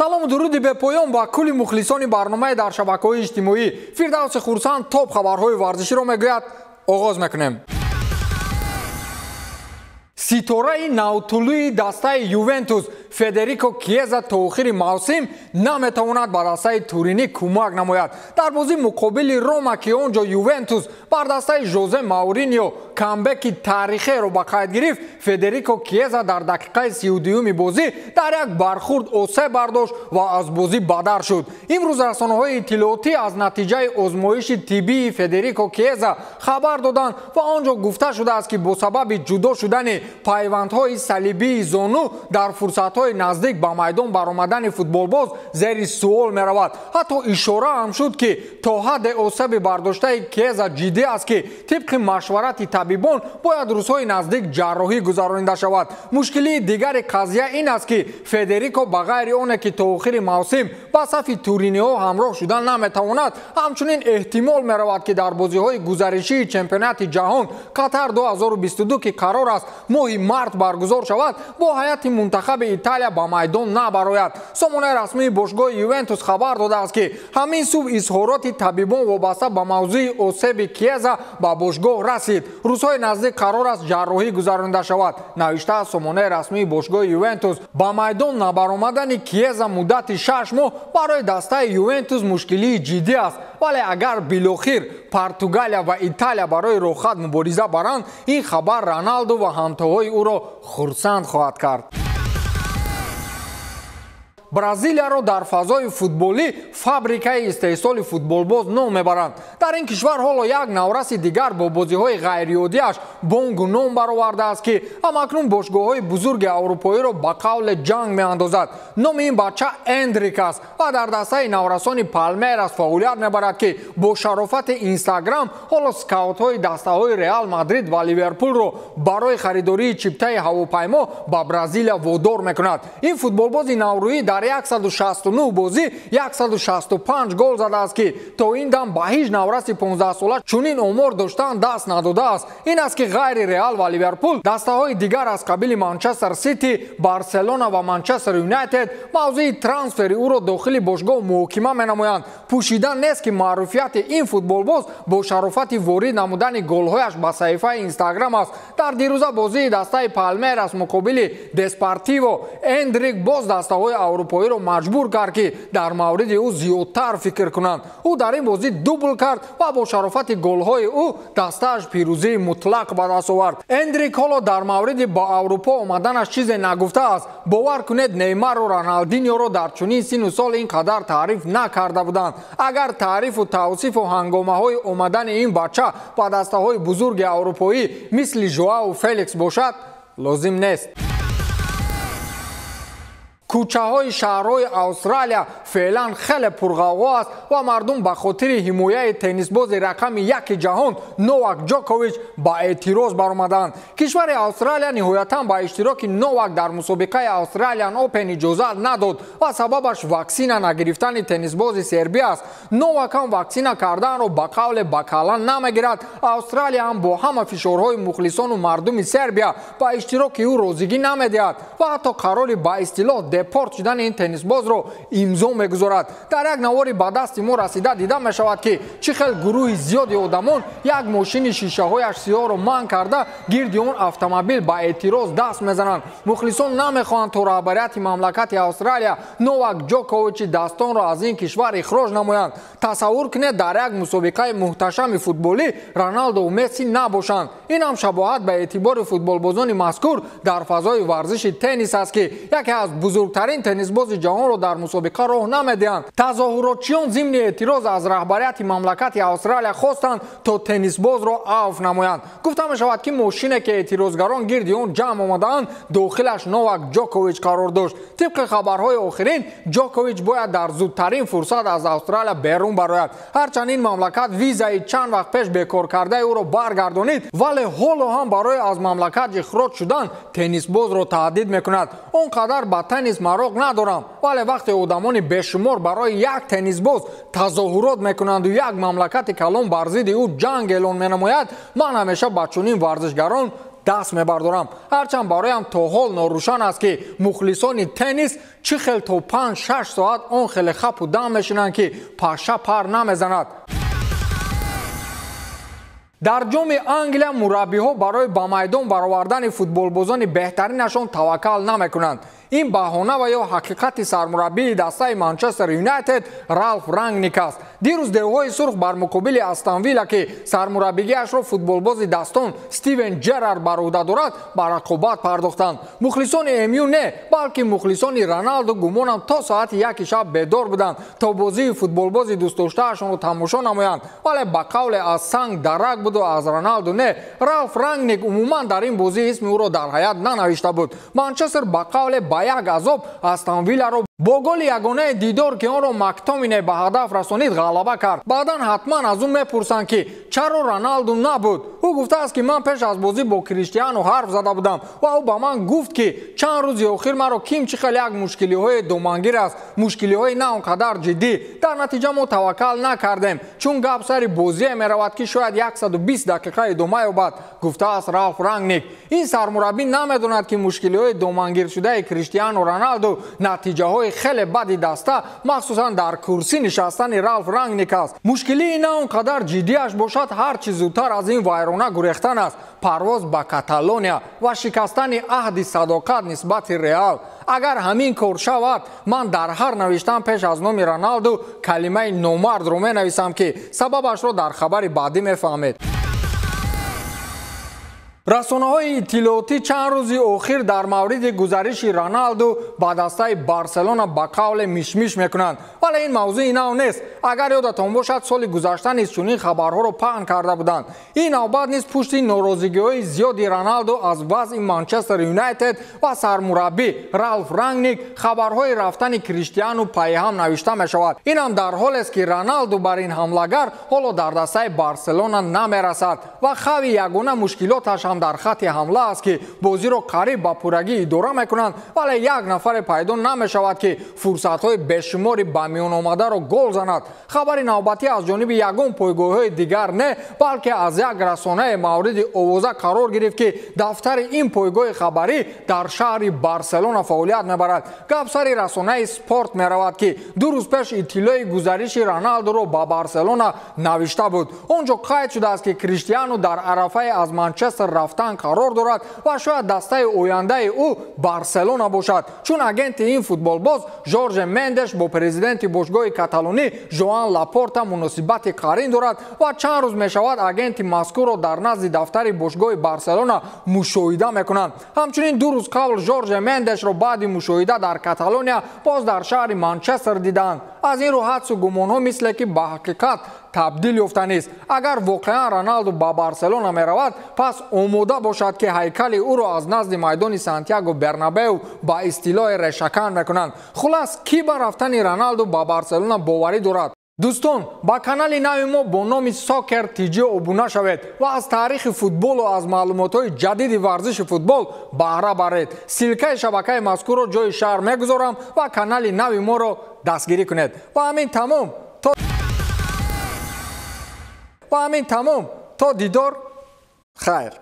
Салому дуруди бепоён ба кулли мухлисони барномаи дар шабакаҳои иҷтимоӣ. Фирдавси Хурсанд топ хабарҳои варзиширо мегӯяд. Оғоз мекунем. Ситораи навтулӯи дастаи Ювентус Федерико Кьеза то охири мавсим наметавонад ба дастаи Туринӣ кӯмак намояд. Дар бозии муқобили Рома, ки он ҷо Ювентус бар дастаи Жозе Мауриньо камбеки таърихиро ба қайд гирифт, Федерико Кьеза дар дақиқаи 32-юми бозӣ дар як бархурд осеб бардошт ва аз бозӣ бадар шуд. Имрӯз расонаҳои иттилоотӣ аз натиҷаи озмоиши тиббии Федерико Кьеза хабар доданд ва он ҷо гуфта шудааст, ки бо сабаби ҷудо шудани пайвандҳои салибии зону дар фурсатҳои наздик ба майдон баромадани футболбоз зери суол меравад. Ҳатто ишора ҳам шуд, ки то ҳадде осеби бардоштаи Кьеза ҷиддӣ аст, ки тибқи машварати табибон бояд рӯзҳои наздик ҷарроҳӣ гузаронида шавад. Мушкилии дигари қазия ин аст, ки Федерико ба ғайри оне ки то охири мавсим ба сафи туриниҳо ҳамроҳ шуда наметавонад, ҳамчунин эҳтимол меравад, ки дар бозиҳои гузаришии чемпионати ҷаҳон Қатар 2022, ки қарор аст моҳи март баргузор шавад, бо ҳайати мунтахаби Италия ба майдон набарояд. Сомонаи расмии бошгоҳи Ювентус хабар додааст, ки ҳамин субҳ изҳороти табибон вобаста ба мавзӯи осеби Кьеза ба бошгоҳ расид. Рӯзҳои наздик қарор аст ҷарроҳӣ гузаронида шавад, навиштааст сомонаи расмии бошгоҳи Ювентус. Ба майдон набаромадани Кьеза муддати 6 моҳ барои дастаи Ювентус мушкилии ҷиддӣ аст, вале агар билохир Португалия ва Италия барои роҳхат мубориза баранд, ин хабар Роналду ва ҳамтоҳои ӯро хурсанд хоҳад кард. Бразилияро дар фазои футболӣ фабрикаи истеҳсоли футболбоз ном мебаранд. Дар ин кишвар ҳоло як навраси дигар бо бозиҳои ғайриоддиаш бонгу ном баровардааст, ки ҳамакнун бошгоҳҳои бузурги аврупоиро ба қавле ҷанг меандозад. Номи ин бача Эндрик аст ва дар дастаи наврасони Палмерас фаъолият мебарад, ки бо шарофати Инстаграм ҳоло скаутҳои дастаҳои Реал Мадрид ва Ливерпулро барои харидории чиптаи ҳавопаймо ба Бразилия водор мекунад. Ин футболбози наврӯӣ дар 169 бозӣ 165 гол задааст, ки то ин дам ба ҳеҷ навраси 15-сола чунин омор доштан даст надодааст. Ин аст, ки ғайри Реал ва Ливерпул дастаҳои дигар аз қабили Манчестер Сити, Барселона ва Манчестер Юнайтед мавзӯи трансфери ӯро дохили бошгоҳ муҳокима менамоянд. Пӯшида нест, ки маъруфияти ин футболбоз бо шарофати ворид намудани голҳояш ба саҳифаи Инстаграм аст. Дар дирӯза бозии дастаи Палмерас муқобили Деспортиво Эндрик боз дастаҳои аврупоиро маҷбур кард, ки дар мавриди ӯ зиёдтар фикр кунанд. Ӯ дар ин бозӣ дубл кард ва бо шарофати голҳои ӯ дастааш пирӯзии мутлақ ба даст овард. Эндрик ҳоло дар мавриди ба Аврупо омаданаш чизе нагуфтааст. Бовар кунед, Неймару Роналдиньоро дар чунин сину сол ин қадар таъриф накарда буданд. Агар таърифу тавсифу ҳангомаҳои омадани ин бача ба дастаҳои бузурги аврупоӣ мисли Жоау Феликс бошад, лозим нест. Кӯчаҳои шаҳрҳои Австралия феълан хеле пурғавғо аст ва мардум ба хотири ҳимояи теннисбози рақами яки ҷаҳон Новак Ҷокович ба эътироз баромаданд. Кишвари Австралия ниҳоятан ба иштироки Новак дар мусобиқаи Австралиан Опен иҷозат надод ва сабабаш ваксина нагирифтани теннисбози сербия аст. Новак ҳам ваксина карданро ба қавле ба калла намегирад. Австралия ҳам бо ҳама фишорҳои мухлисону мардуми Сербия ба иштироки ӯ розигӣ намедиҳад ва ҳатто қарори ба истилоҳ депорт шудани ин теннисбозро имзо мегузорад. Дар як навори ба дасти мо расида дида мешавад, ки чӣ хел гурӯҳи зиёди одамон як мошини шишаҳояш сиёҳро манъ карда гирди он автомобил ба эътироз даст мезананд. Мухлисон намехоҳанд, то раҳбарияти мамлакати Австралия Новак Ҷоковичи дастонро аз ин кишвар ихроҷ намоянд. Тасаввур кунед, дар як мусобиқаи муҳташами футболӣ Роналду Месси набошанд. Ин ҳам шабоҳат ба эътибори футболбозони мазкур дар фазои варзиши теннис аст, ки яке аз бузургтарин теннисбози ҷаҳонро дар мусобиқа роҳ намедиҳанд. Тазоҳуротчиён зимни эътироз аз раҳбарияти мамлакати Австралия хостанд, то теннисбозро авф намоянд. Гуфта мешавад, ки мошине ки эътирозгарон гирди он ҷамъ омадаанд, дохилаш Новак Ҷокович қарор дошт. Тибқи хабарҳои охирин, Ҷокович бояд дар зудтарин фурсат аз Австралия берун барояд. Ҳарчанд ин мамлакат визаи чанд вақт пеш бекор кардаи ӯро баргардонид, вале ҳоло ҳам барои аз мамлакат ихроҷ шудан теннисбозро таҳдид мекунад. Он қадар ба теннис мароқ надорам, вале вақте одамони бешумор барои як теннисбоз тазоҳурот мекунанду як мамлакати калон бар зидди ӯ ҷанг эълон менамояд, ман ҳамеша ба чунин варзишгарон даст мебардорам. Ҳарчанд бароям то ҳол норӯшан аст, ки мухлисони теннис чӣ хел то 5-6 соат он хеле хапу дам мешинанд, ки паша пар намезанад. Дар ҷоми Англия мураббиҳо барои ба майдон баровардани футболбозони беҳтаринашон таваккал намекунанд. Ин баҳона ва ё ҳақиқати сармураббии дастаи Манчестер Юнайтед Ралф Рангник аст. Дирӯз девҳои сурх бар муқобили Астон Вилла, ки сармураббигиашро футболбози дастон Стивен Джерард бар уҳда дорад, ба рақобат пардохтанд. Мухлисони МЮ не, балки мухлисони Роналду гумонам то соати 1 шаб бедор буданд, то бозии футболбози дӯстдоштаашонро тамошо намоянд. Вале ба қавле аз санг дарак буду аз Роналду не. Ралф Рангник умуман дар ин бозӣ исми ӯро дар ҳаят нанавишта буд. Манчестер ба қавле ба як азоб Астон Вилларо бо голи ягонаи дидор, ки онро Мактомине ба ҳадаф расонид, ғалаба кард. Баъдан ҳатман аз ӯ мепурсанд, ки чаро Роналду набуд. Ӯ гуфтааст, ки ман пеш аз бозӣ бо Криштиану ҳарф зада будам ва ӯ ба ман гуфт, ки чанд рӯзи охир маро ким чӣ хел як мушкилиҳои домангир аст, мушкилиҳои на он қадар ҷиддӣ. Дар натиҷа мо таваккал накардем, чун гап сари бозие меравад, ки шояд 120 дақиқа идома ёбад, гуфтааст Ралф Рангник. Ин сармураббӣ намедонад, ки мушкилиҳои домангиршудаи Криштиану Роналду натиҷаҳои хеле бади даста, махсусан дар курсӣ нишастани Ралф Рангник аст. Мушкилии на он қадар ҷиддиаш бошад, ҳар чӣ зудтар аз ин вайрона гурехтан аст, парвоз ба Каталония ва шикастани аҳди садоқат нисбати Реал. Агар ҳамин кор шавад, ман дар ҳар навиштан пеш аз номи Роналду калимаи номардро менависам, ки сабабашро дар хабари баъдӣ мефаҳмед. Расонаҳои иттилоотӣ чанд рӯзи охир дар мавриди гузариши Роналду ба дастаи Барселона ба қавле мишмиш мекунанд. Вале ин мавзӯи нав нест. Агар ёдатон бошад, соли гузашта низ чунин хабарҳоро паҳн карда буданд. Ин навбат низ пушти норозигиҳои зиёди Роналду аз вазъи Манчестер Юнайтед ва сармураббӣ Ралф Рангник хабарҳои рафтани Криштиану пайҳам навишта мешавад. Инам дар ҳолест, ки Роналду бар ин ҳамлагар ҳоло дар дастаи Барселона намерасад ва хави ягона мушкилоташ ҳам дар хатти ҳамла аст, ки бозиро қариб ба пуррагӣ идора мекунанд, вале як нафаре пайдо намешавад, ки фурсатҳои бешумори ба миён омадаро гол занад. Хабари навбатӣ аз ҷониби ягон пойгоҳҳои дигар не, балки аз як расонаи мавриди овоза қарор гирифт, ки дафтари ин пойгоҳи хабарӣ дар шаҳри Барселона фаъолият мебарад. Гап сари расонаи Спорт меравад, ки 2 рӯз пеш иттилои гузариши Роналдуро ба Барселона навишта буд. Он ҷо қайд шудааст, ки Криштиану дар арафаи аз Манчестер рафтан қарор дорад ва шояд дастаи ояндаи ӯ Барселона бошад, чун агенти ин футболбоз Жорже Мендеш бо президенти бошгоҳи каталонӣ Жоан Лапорта муносибати қарин дорад ва чанд рӯз мешавад агенти мазкурро дар назди дафтари бошгоҳи Барселона мушоҳида мекунанд. Ҳамчунин 2 рӯз қабл Жорже Мендешро баъди мушоҳида дар Каталония боз дар шаҳри Манчестер диданд. Аз ин рӯ ҳадсу гумонҳо мисле ки ба ҳақиқат табдил ёфтанист. Агар воқеан Роналду ба Барселона меравад, пас омода бошад, ки ҳайкали ӯро аз назди майдони Сантьяго Бернабеу ба истилоҳи решакан мекунанд. Хулас, кӣ ба рафтани Роналду ба Барселона боварӣ дорад? Дӯстон, ба канали нави мо бо номи Сокер ТЖ обуна шавед ва аз таърихи футболу аз маълумотҳои ҷадиди варзиши футбол баҳра баред. Ссилкаи шабакаи мазкурро ҷои шаҳр мегузорам ва канали нави моро дастгирӣ кунед. Ва ҳамин тамом. То дидор, хайр.